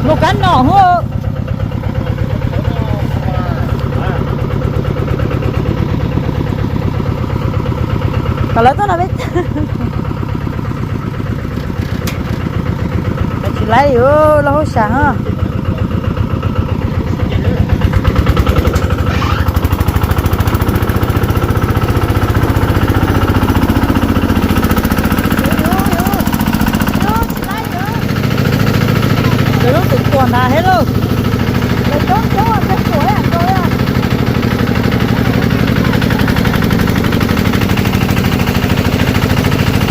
Mus kab no hos. Kom lawv tuaj no peb. Tsis laib li, lub hauj sam hos. Lawv lub twm tuam ntag thiab lauj. Lawv coob coob, peb tuam ib yam nkaus li.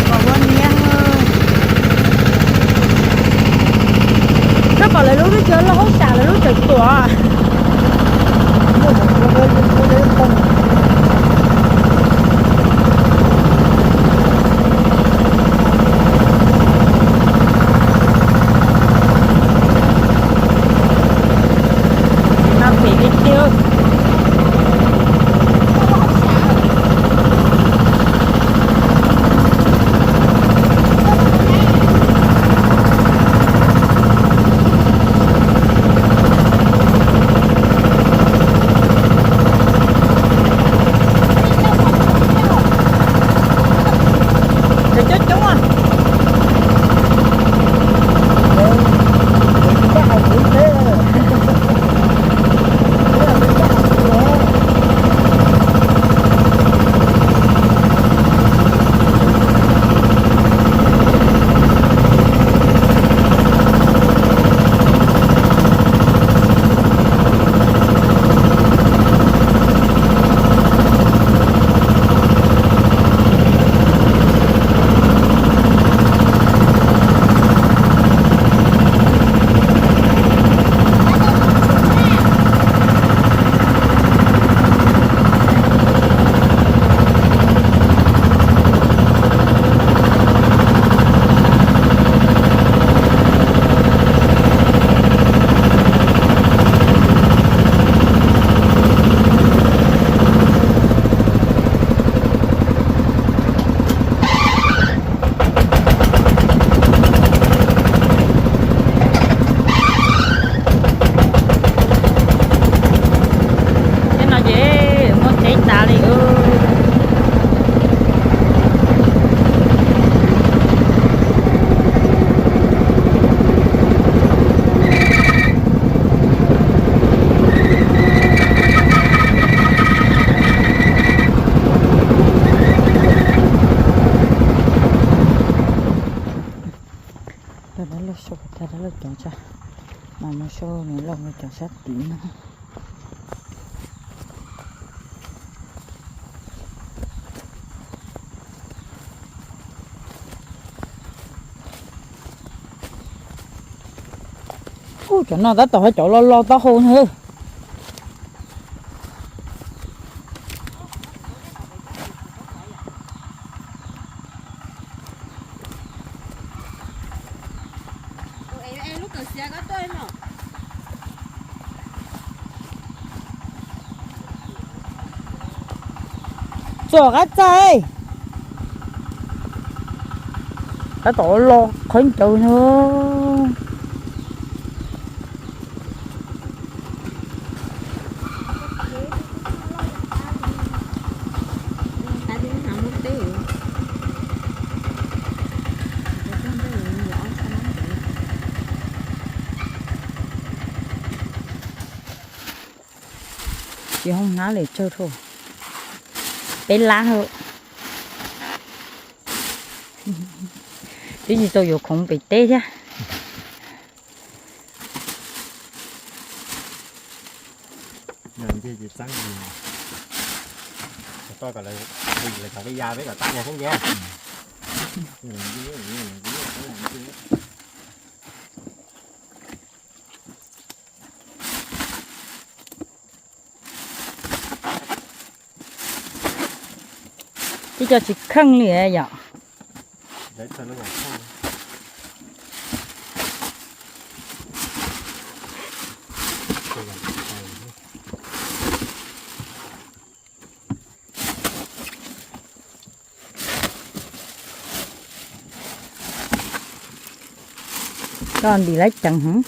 Kom ua niam. Koj pom lawv lub twb tsis loj hauj sam, lawv lub tseem tuam. No phem tiag tiag. Cov coob coob. Tej no ces muaj tseeb tas li. Dab laug sau, dab laug cov sab, mas mus sau nws lauj, cov sab tid no. Ub, cov no tab tom cov loj loj taub hau na. Txog qab txaij, tab tom los qhov ncaws no. Tsis hoob hnab li tsawg rau peb lab. Twb tsis tau yuav khoov pem teb thiab. Twb cov tsis kheej li yom. Ntim lawv ceev heev.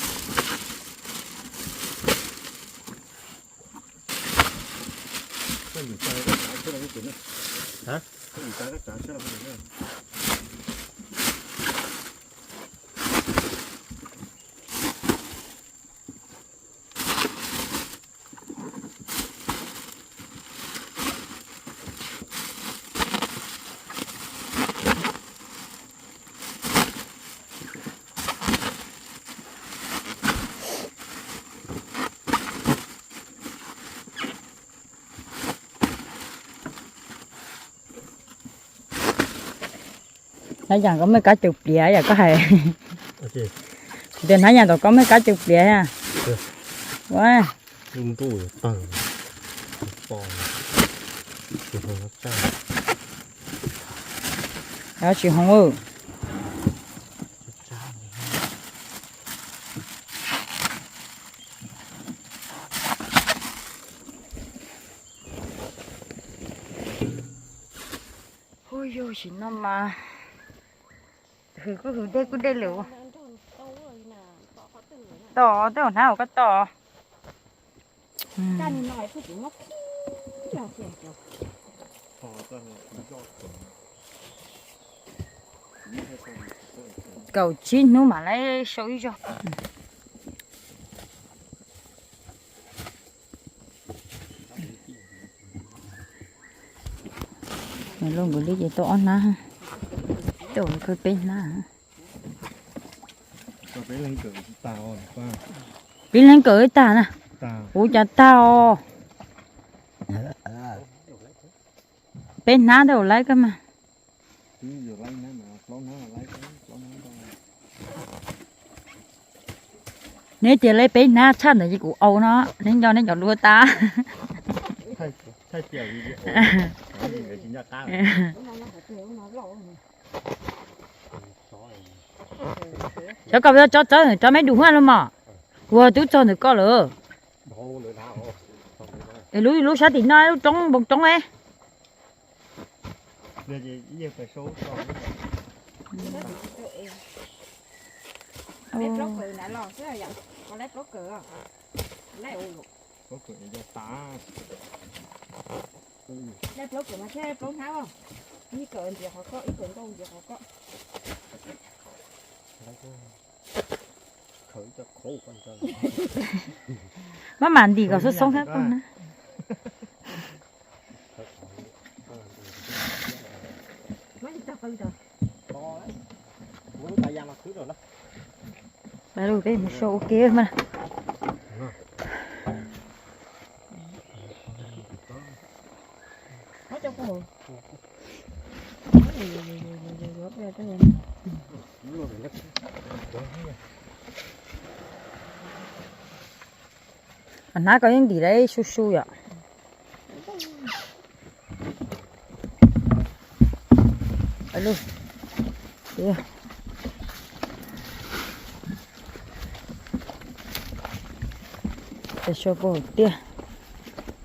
Hnab yas koj muaj kab cawv pliav yam koj hais. Tias hnab yas tom koj muaj kab cawv pliav a. Tsis hoov. Hu yug sim no mas hws kuj hws dej kuj dej lawm. Tos tej hnab uas koj tos. Kaum tsib hnub mam li sau ib zaug. Lub nkaus li ces tau ob hnab, tau peb hnab. Peb leeg kawm tag na. Kuv cas tag os. Peb hnab tau laib koj mas. Neb tias laib peb hnab tshaj ntawd ces kuv au no, neb nco neb cov dua tas. Xyov koj tso txawb tso me dum huaj los mas, ua twb txog ntawm koj lawm. Lub lub sab tim no lub roob npoo roob es. Laib plaub kawm mas thiaj plaub hnab, ib kawm ntiav qhov koj, ib kawm nkaus ntiav qhov koj. Maj mam ntim kom xoob xoob thiab koj na. Peb mus sau ua ke mas. Hnab koj yeej ntim lawm su su yom. Sau pom tiag,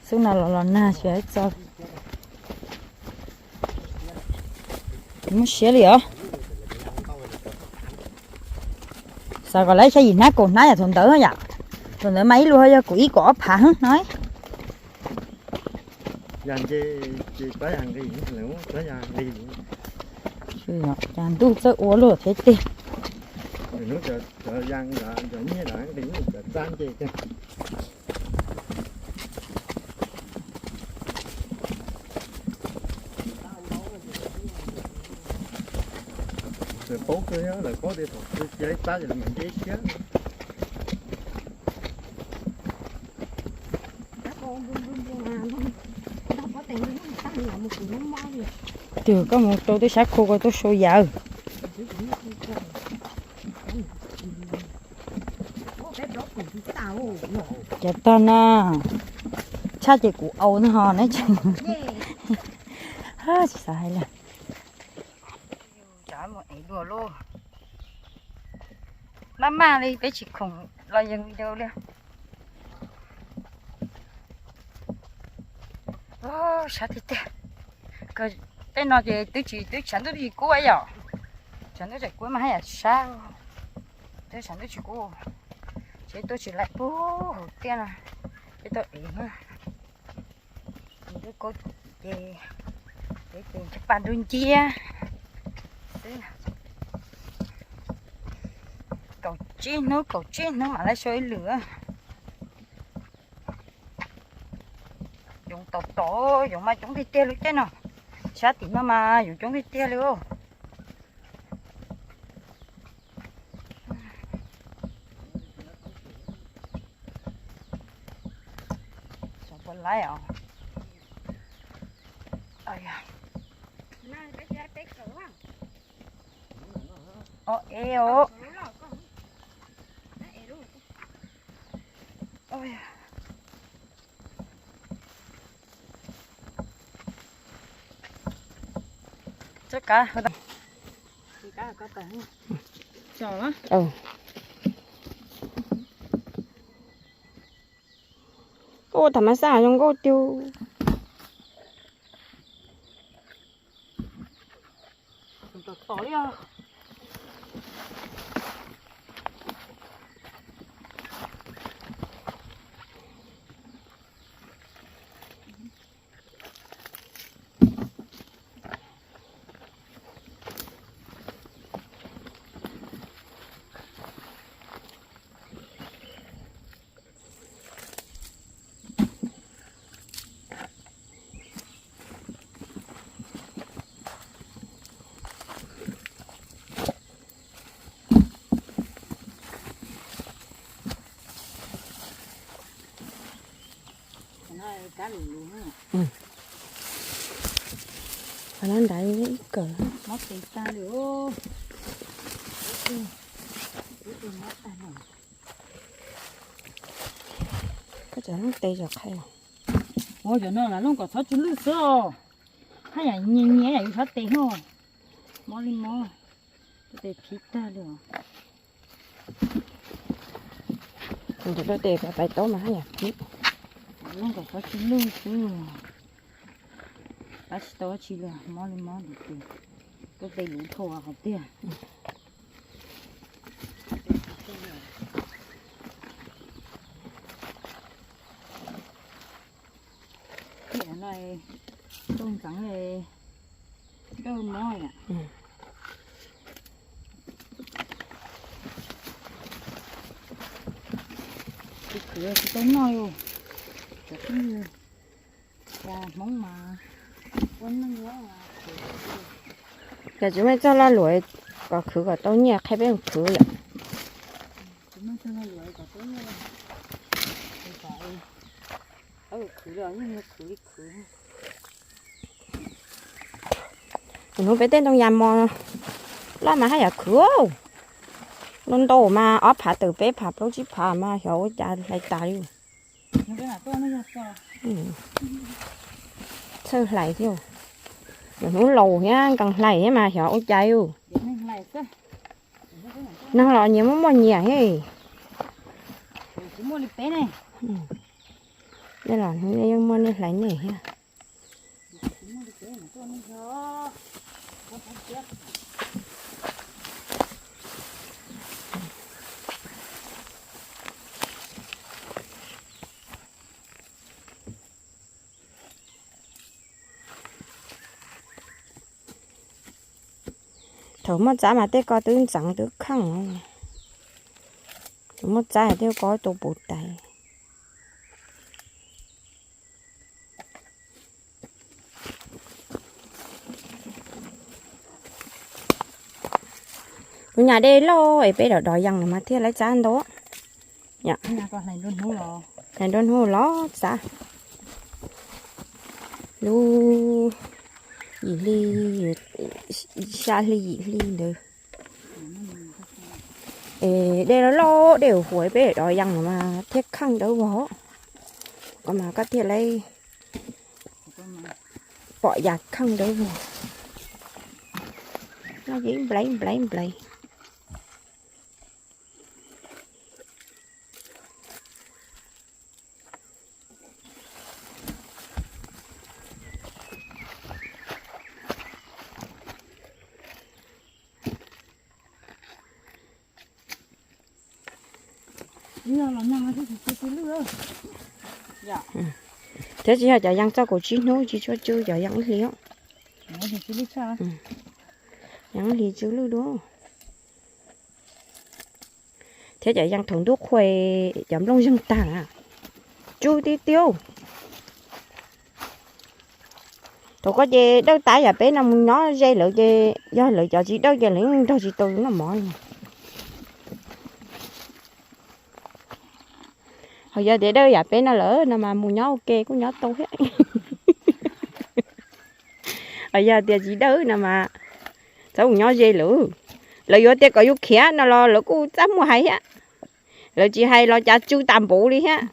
xub no los los nag xyov txog. Muab siab li os. Xav kom lawv xya yim hnab kaum hnab yam thaum ntawd yom. Thaum ntawd mas ib lub yog kaum ib kaum ob phav no. Cas ntuj txawj ua luaj thiab tiag. Lawv paub kawg, lawv paub tias thaum twg cia ib tsab ces lawv mam nce ib tsab. Twb koj mus rau tej sab khua ko tuaj sau yam. Cov tag na, tshaj ces kuv au na ho ne. Tsis xav hais li. Maj maj li peb tsis khoom los yees video li. Sab tiag tiag. Tej no ces twb tsis, twb tshav ntuj twb tsis kub yom. Tshav ntuj tseem kub mas haj yam sab. Twb sawv ntxov tsis kub, tsev tuaj tsis laim pub hauv tiaj no, peb tau ev na. Ntuj kub ces, ces ces ntsib pas ntuj nciab xwb. Kaum tsib hnub, kaum tsib hnub mam li sau ib lwm. Yoov tom tom, yoov mas coob tiag tiag li tej no. Sab tim no mas yoov coob tiag tiag li. Xyov puas laib os. Ob e os. Txoj kav. Ua tham mas xaj zoo nkauj tiag. Qhov no nrad ib kawm. Koj tseem looj tes tseem qhia. Ua cov no lam looj kom txhob tsw lwj xwb os. Haj yam nyias nyias yam yus xyov tes no. Mob li mob, tes phiv tag li os. Tus tes pais taub mas haj yam phiv. Looj kom txhob tsw lwj xwb. Pab tsis tau dab tsi li, mob li mob tus tes, tus tes luv dhau hais tiag. Tiam no tau ntxeev kawg mob yom. Tsis khwv tsis tau noj li. Cov phooj ywg, cas Hmoob mas ua neej nyob mas khwv. Cas tsis muaj txoj lag luam kom khwv kom tau nyiaj qhia peb mus khwv lawm. Tsis muaj txoj lag luam kom tau nyiaj, kom khwv los yeej khwv li khwv. Hnub peb tej ntoo yas mos loj mas haj yam khwv. Ntau ntau mas ob phav tawm peb phav plaub tsib phav mas xyov ua cas hlais tas li. Txhawj hlais thiab. Hnub laus thiab nkees hlais thiab mas xyov ua cas li. Neeg los nyias muaj muaj nyias thiab. Nej los hnub nej yeej muaj nej hlais nej thiab. Thaum muaj txav mas tej ko twb ntxeev twb kheej. Thaum muaj txav tej ko tua puv tais. Kuv nyam dej loj es peb dov dov yees no mas thiaj laib txav ntau. Hlais nruab hnub los txav. Lub yim hli, xya hli yim hli ntawd. Es dej loj loj dej huv huv peb dov yees no mas thiaj kheej dawb vog. Koj mas koj thiaj laib pom yas kheej dawb vog. Noj ces nplaim nplaim nplaim. Thiab tsis yog cov yees txog kaum tsib hnub tsis tshua tsw cov yees ib hlis. Yees ib hlis tsw lwj dua. Thiab cov yees thaum ntuj qhua cov nplooj zeeg tag na, tsw tib tiag. Thaum koj ces dawj tas yam peb no mus nyob ze lawv ces yog lawv cov tsis dawj ces lawv yeej nrog tsis tau noj mov li. Ho yog tias dawj yam peb no lawm no mas mus nyob ua ke kuj nyob tau thiab. Ho yog tias tsis dawj no mas txhob mus nyob ze lawm. Lawv yuav tias kom yus khiav no los lawv kuj txaj muag hais thiab. Lawv tsis hais los cas tsw tas npaum li thiab.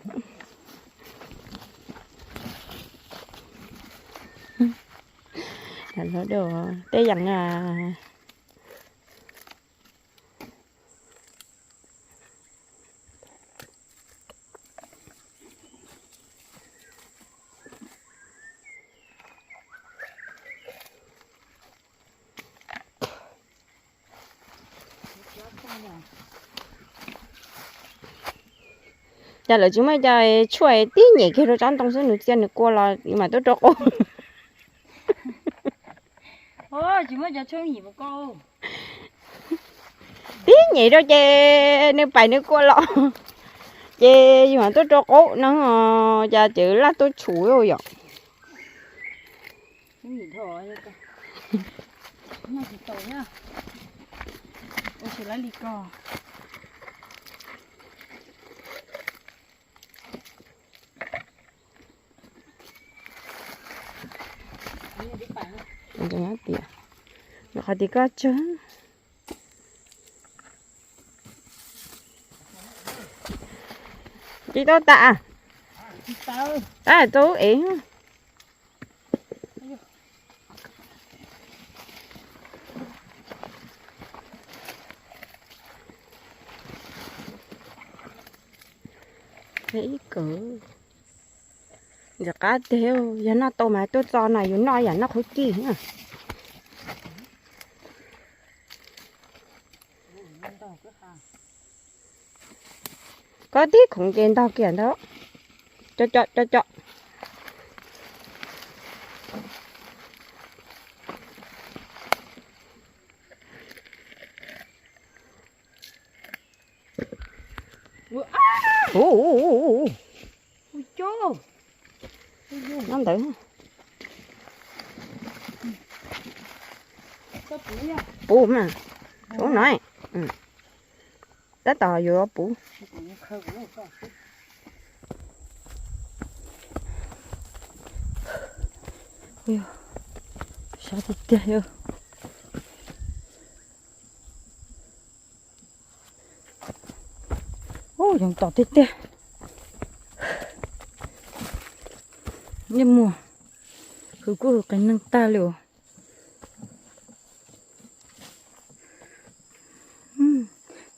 Tej yees Cas lawv tsis muaj cov tshuaj tib nyem kiag rau tsob ntoo xwb, nws txia nws kua los yus mam tuaj rau qaub. Tib nyem rau ces nws pais nws kua los, ces yus mam tuaj rau qaub no, cas ces laj tuaj tshum yom. Tias, qhov tim koj tsawg. Tsis tau tas. Tab tau ev. Ib kawm ntxim qab tiag, yog noj tau mas tuaj txo no yus noj yam noj qhauv cij na. Koj tib khoom ces ntog kiag ntag. Co co co co. Ub, ub, ub, ub. Nyob ntawd. Puv mas. Puv no. Tab tom yuav puv. Sab tiag tiag. Ub, yoov tom tiag tiag. Yeej muag, hws kuj hws qias neeg tag li os.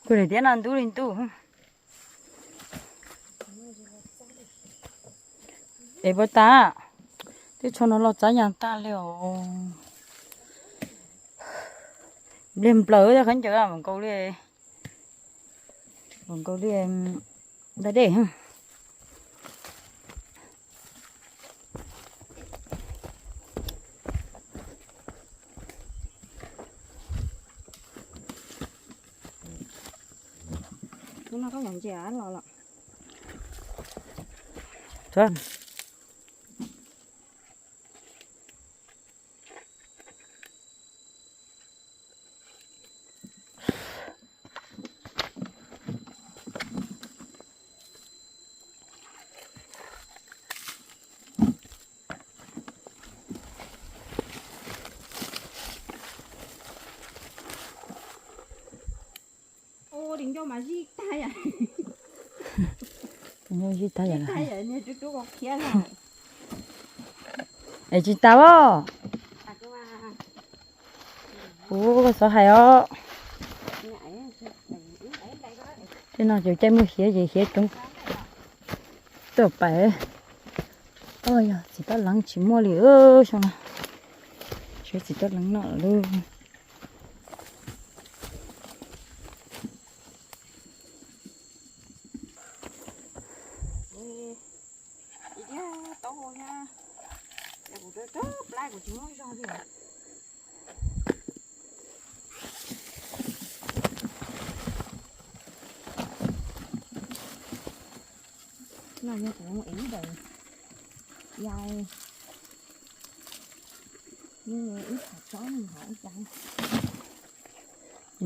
Kuv daim tiab no ntub li ntuj. Es puas tas, teb tsho no los txav yas tag li os. Npliag nplaws khaub ncaws nkaus li, nkaus li nta dej. Ua li ncauj mas zij tag yam. Ncauj zij tag yam. Tsis tas os. Ua koj xav hais os. Tej no ces caij muaj hiav ces hiav coob. Tuaj pais. Yog txiv tab leev tsis muaj li xyoo no. Tsis txiv tab leev noj lawm. Kuv tsis muaj zog li. No yog kuv ev ntawm ya, ib tsob tsob hov ib cas.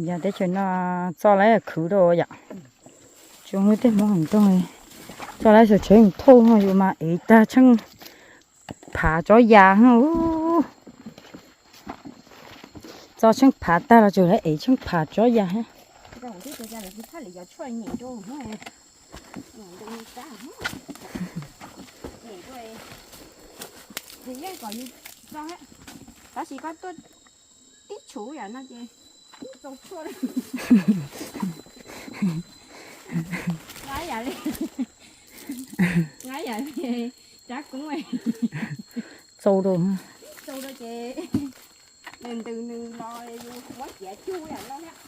Yog teb chaws no txoj laib khwv rau yom. Tsis muaj tej hmoob heev nroog li, txoj laib sawv tsheb thauj no yus mas ev tag tsheej phav tsob ya. Txo tsheej phav tag los tseem ev tsheej phav tsob ya thiab. Tab sis koj tuaj tib tshuv yam no ces txaus tshuaj li. Nqa yam li, nqa yam li Tsab Koob txaus rau, txaus rau ces nws ntws nws los yus muab ciav cug yam no thiab.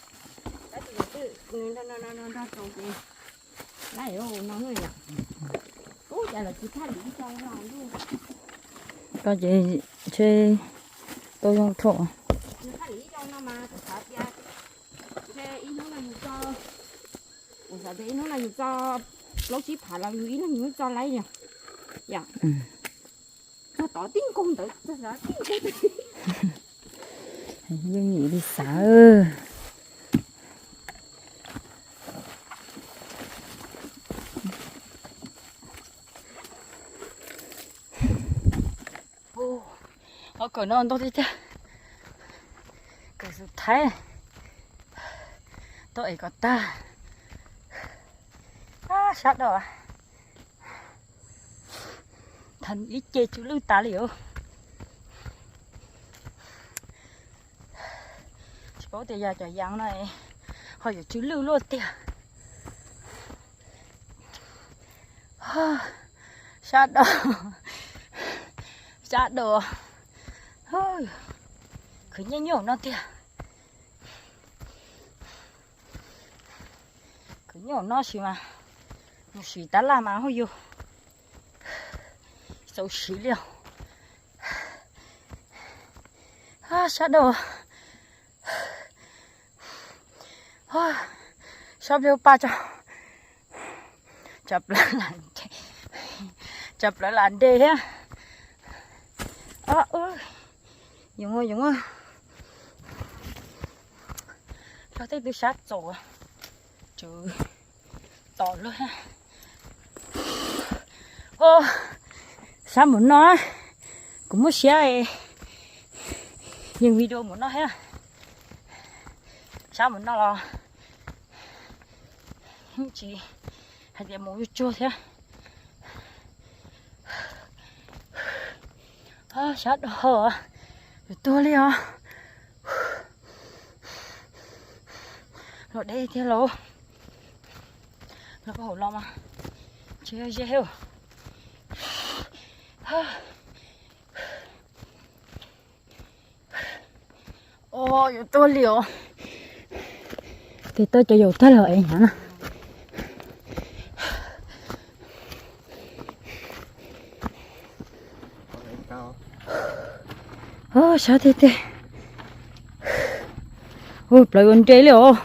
Tab sis nws twb nws nrog nrog nrog nrog txaus ces lab no yom. Ub, cas los tsis thaj li ib co no ntuj. Koj ces ntshe tau zoo rau. Nws thaj li ib co no mas kuv xav tias ntshe ib hnub no yus tso, kuv xav tias ib hnub no yus tso plaub tsib phav los yus ib leeg yus tso laib yom. Yom. Tov tib nkaug ntawd tib nkaug. Yeej yim li xav. Ob kawm no ntau tiag tiag. Kawm xu thaib tau es kom tag. Sab dau. Thaum ib ce tsw lwj tas li os. Tsis paub tias yog cov yas no ho yuav tsw lwj luaj tiag. Sab dau, sab dau. Khwv nyiaj nyuaj no tiag. Khwv nyiaj no sis mas mus siv tab laj mas hauj yug txaus siv li os. Sab dau. Sab plawv pa tso, tso plawv lam nte thiab. Yoov yoov, yog tej tug sab txaus, tsw tom luaj. Sab mus no, kuv muab siab yeej video mus no thiab. Sab mus no los tsis hais tias mus yuj tsuag thiab. Sab dau, yus tuag li os. Los deb tiag lauj. Los koj hauv los mas tsis yog ze thiab. Yus tuag li os. Tes tau cov yaus tag los es hnyav na. Sab tiag tiag. Ua plaws ua nres li os.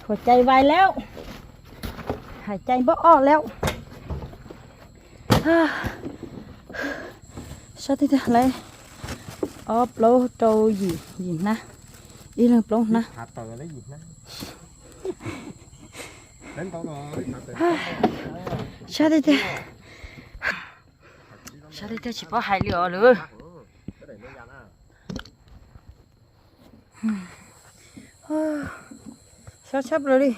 Huam cai vais lawm. Hais cai npab ob lawm. Sab tiag tiag, lawv ob plaub rau yim, yim hnab, ib leeg plaub hnab. Sab tiag tiag. Sab tiag tiag tsis paub hais li os lawm. Sab tshaj plaws li.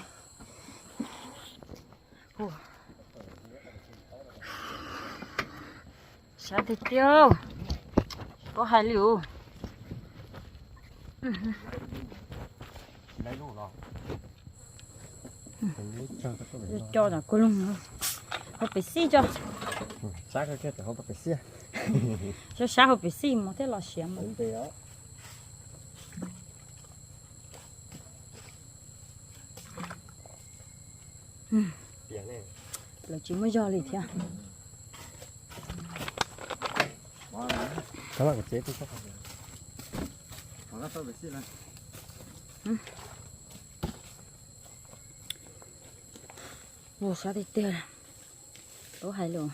Sab tiag tiag, tsis paub hais li os. Co no kuj loo, hau pem xij co. Sab hau pem xij, sab hau pem xij mus thiaj los siav mus. Lawv tsis muaj zog li thiab. Ua sab tiag tiag, tau hais lus.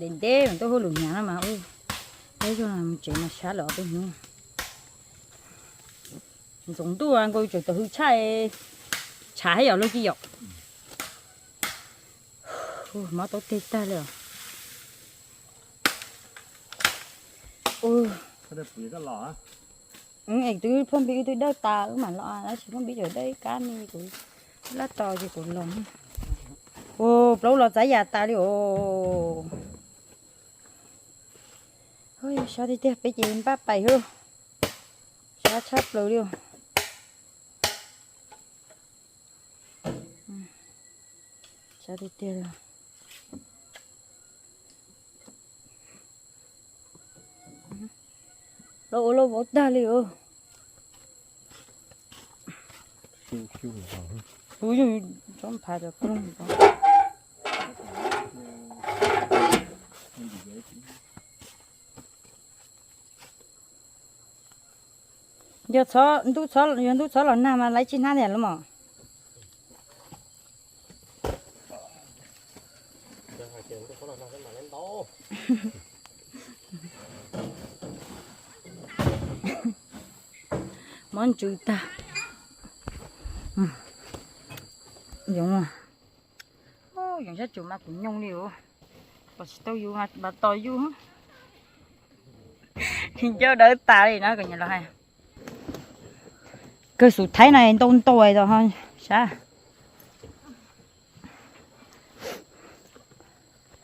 Ntev ntev mas tuaj hauj lwm hnyav no mas ua, peb zog mus tsev mas sab lawm ob peb hnub. Ntxoov ntuj nkaus tseem tau hwj tshaj, tshav thiab yom, luag ci yom. Mob taub teg tag li os. Es twb phaj npis wb twb dawj tas wb mam los, tab sis phaj npis tseem dawj ib kab ne, kuv laj tos ces kuv los. Ua plaub los txav yam tas li os. Sab tiag tiag, peb ces npaj pais xwb, sab tshaj plaws li. Sab tiag tiag. Lawv ua lawv vauv tag li os. Kuv yog tsob phav cov koog. Yog ntuj, yog ntuj txhob los nag mas lawv tsis hnab tiag los mas. Mob ntsws tag. Yoov, yoov sab tsum mas kuv nyooj li os. Pom tsis tau yus mas tos yus. Ncauj dawb tas li no, kawg xus thaib no ntau ntau sab.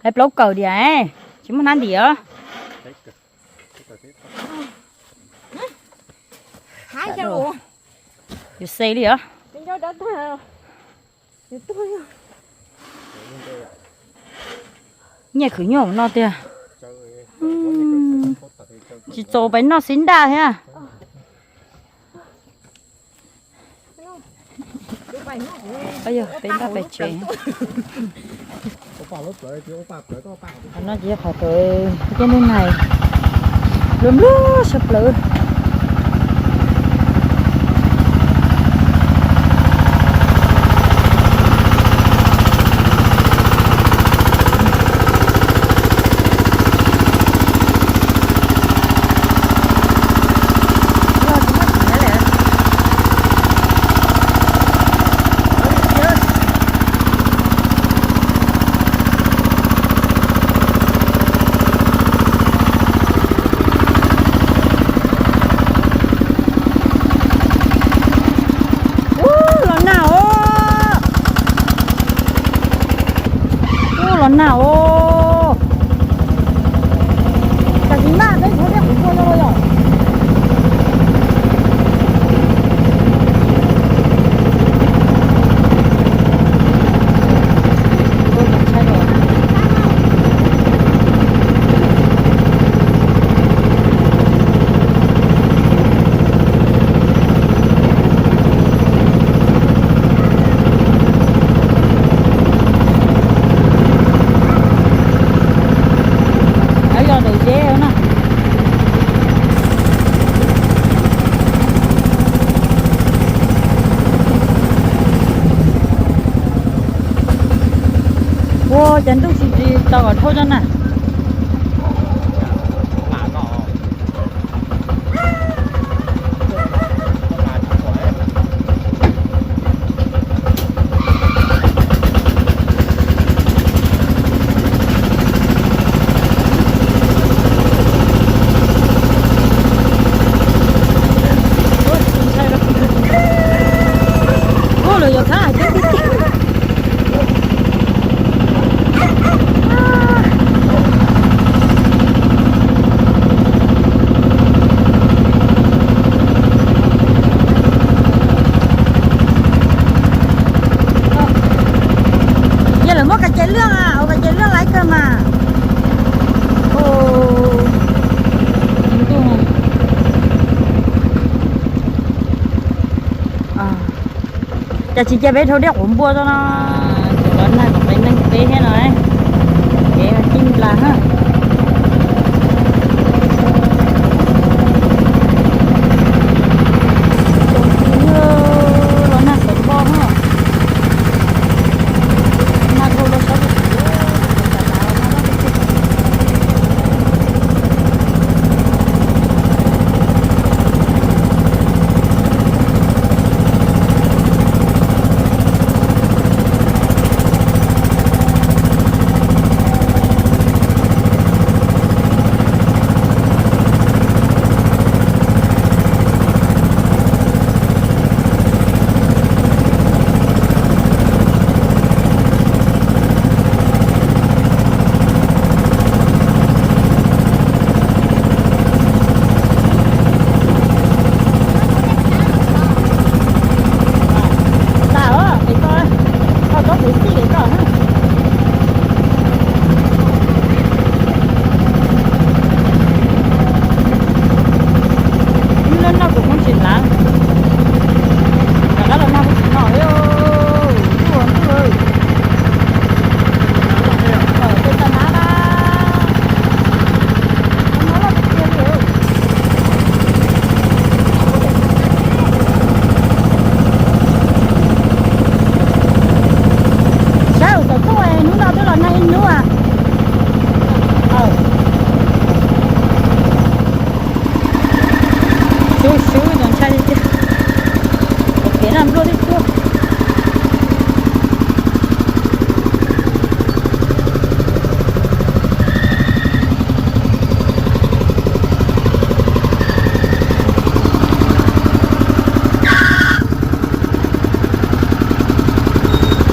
Hais plaub kawm diam, tsis muaj hnab ntim os. Yus xe li os. Nyiaj khwv nyuaj no tiag. Tsis txaus pais noj xib nraj thiab. Yog peb nraj pais tsev. Qhov no ces yog qhov tod, tej neeg nais luag nplua sab plaws. Ub, los nag os. Ub, los nag os. Tam sim npaj peb thauv dej qhuav npua no los yom. Yog ntawm zeb na. Ua cas ntuj tsis tsis tau kom dhau tso na. Ua lawm yog thab hais tiag tiag. Yog lawv muab kav ces lwj, ua kav ces lwj laiv kawg mas. Cas tsis cia peb dhau dej qhuav npua tso no. Tseem los nag kom peb neeg peb thiab no. Las na. Los nag sawv npo na. Nag dhau los sawv. Noj kuv kuj tsis lav, rov qab los nag kuj tsis noj li. Ntuj, ntuj, tej tag nab na, no loj tiag tiag li. Saib ua tom tuaj, hnub no twb los nag ib hnub a. Swb swb no ntshai tiag tiag. Kev no npluaj twb tuaj.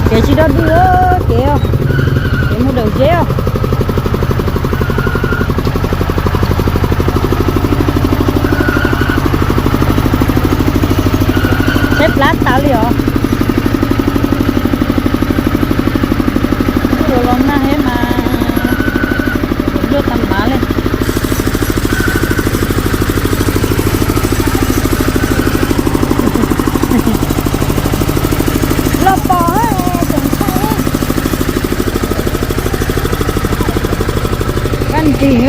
Kev tsis dog dig, kev, kev mus dawm zeb os. Tsheb plab tas li os. Tuaj los los nag thiab mas, luaj tag npav li. Los pom tseem ntshai. Kab nrig.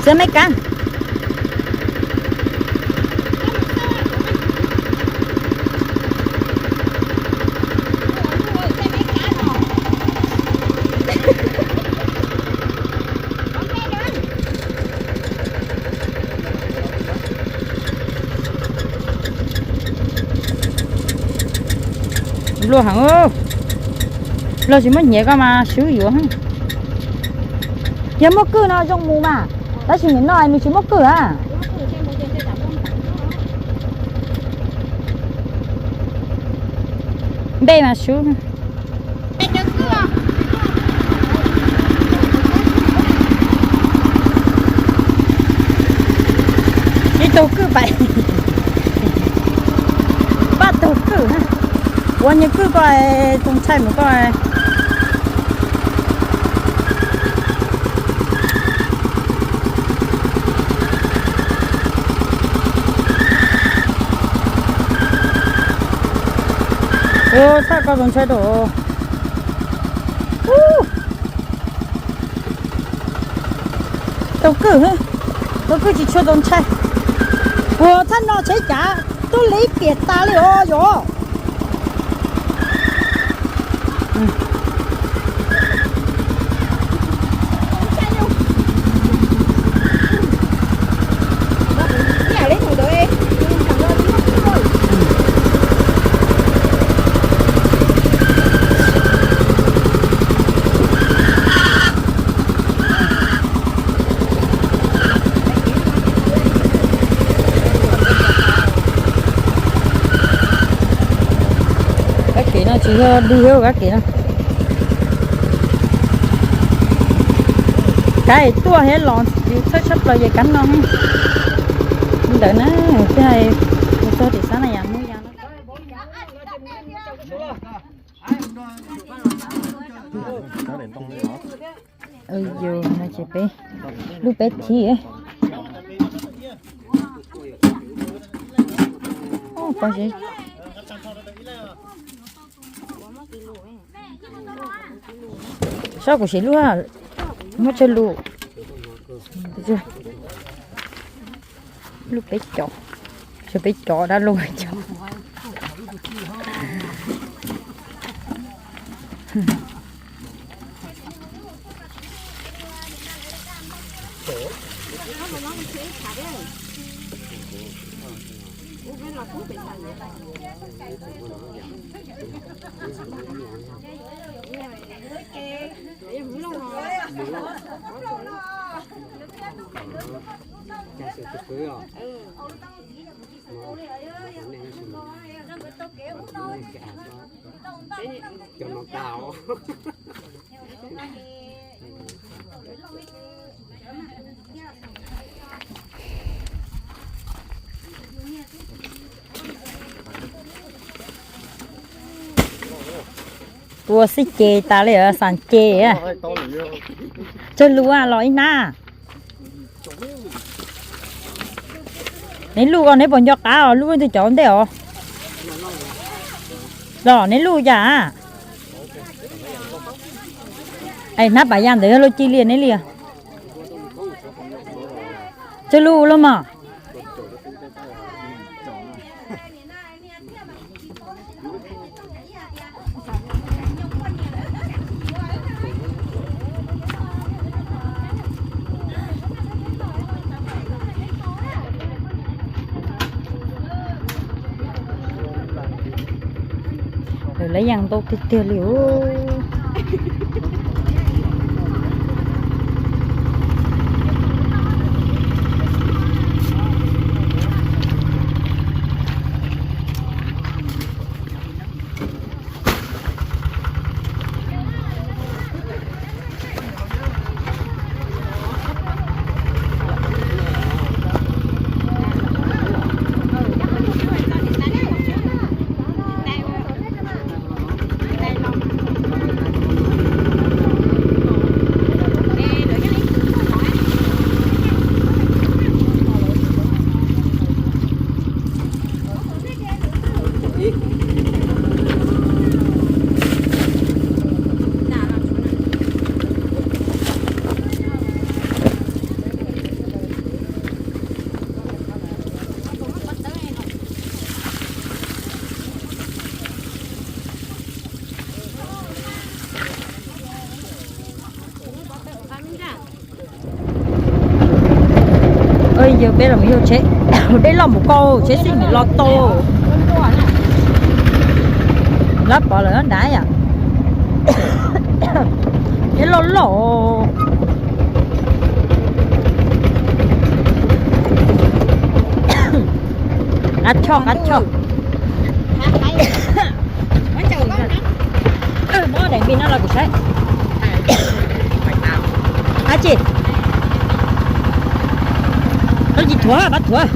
Xav me kab. Npluaj heev, los tsis muab hnyiav koj mas swb yuav. Yog muaj kwj no zoo mus mas, tab sis nim no nws tsis muaj kwj a. Npej mas swb. Ib tug kwj pais, pab tug kwj, ua nyuag kwj koj, tus ntshai mus koj. Ua txhaj koj tus ntshai dua. Tau kwj, tau kwj tsis tshua tau ntshai. Ua txhaj no tsheb cav tub li piam tas li os yom. Kab kev no tsis yog dig thiab kab kev no. Kab tuaj thiab los txhawb tshaj plaws ces kab no ntawd na. Thiaj mus txog tim sab na. Lub peb thib. Pov, saib kuv siv lub, muab tsawg lus. Lub peb cov, tsawg peb cov dab lub cov. Tua xib ces tas li, xas ces. Tsawg lus los ib hnab. Neb luj os, neb puas nco qab os, luj leej twg cov ua ntej os? Los neb luj cas? Es hnab pas ya ntawd yog luj ci li neb li. Tsawg lus los mas. Lawv lab yaas ntau tiag tiag li os. Yog peb los yog tsheb, dej loj mus koj tsheb xij nim los tau. Lab pov lawm nrad yom. Dej loj loj. Qab choj, qab choj. Muab daim npis no los kuv saib. Ab tsi, koj tsis thuav, pab thuav.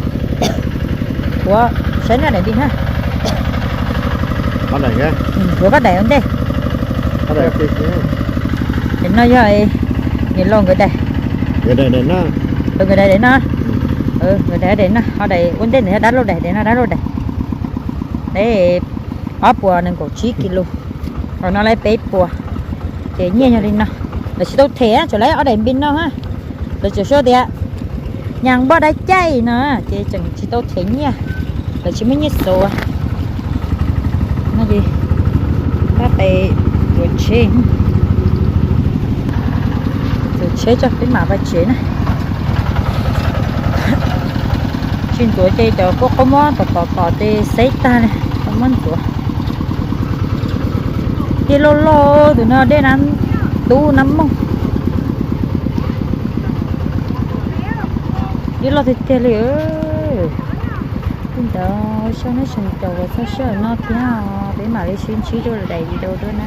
Thuav, saib na daim npis na. Thuav koj daim ua ntej. Daim no yog niam laus nkawd daim. Nkawd daim no, nkawd daim no, ho daim ua ntej ntawd yog dab laug daim, daim no dab laug daim. Ob puas nees nkaum tsib kis lus, qhov no lawv peb puas. Ces nyiaj yog li no. Lawv tsis tau them, tsuas lawv ob daim npis no. Lawv tsuas sau tias nyas npoj dab caij no, ces tseem tsis tau them nyiaj, lawv tsis muaj nyiaj xuv. No ces pab pem ntxuav tsheb, ntxuav tsheb tso peb mam pais tsev na. Tsis ntxuav ces cov kuj qub muab tom tom tom ces xeb tag li, muab ntxuav. Dej loj loj, tus no dej nab tub nab moog. Dej loj tiag tiag li. Li ntawd, soj neb tseem caum uas txog sij hawm no thiab, peb mam li sib ntsib rau daim video dua na.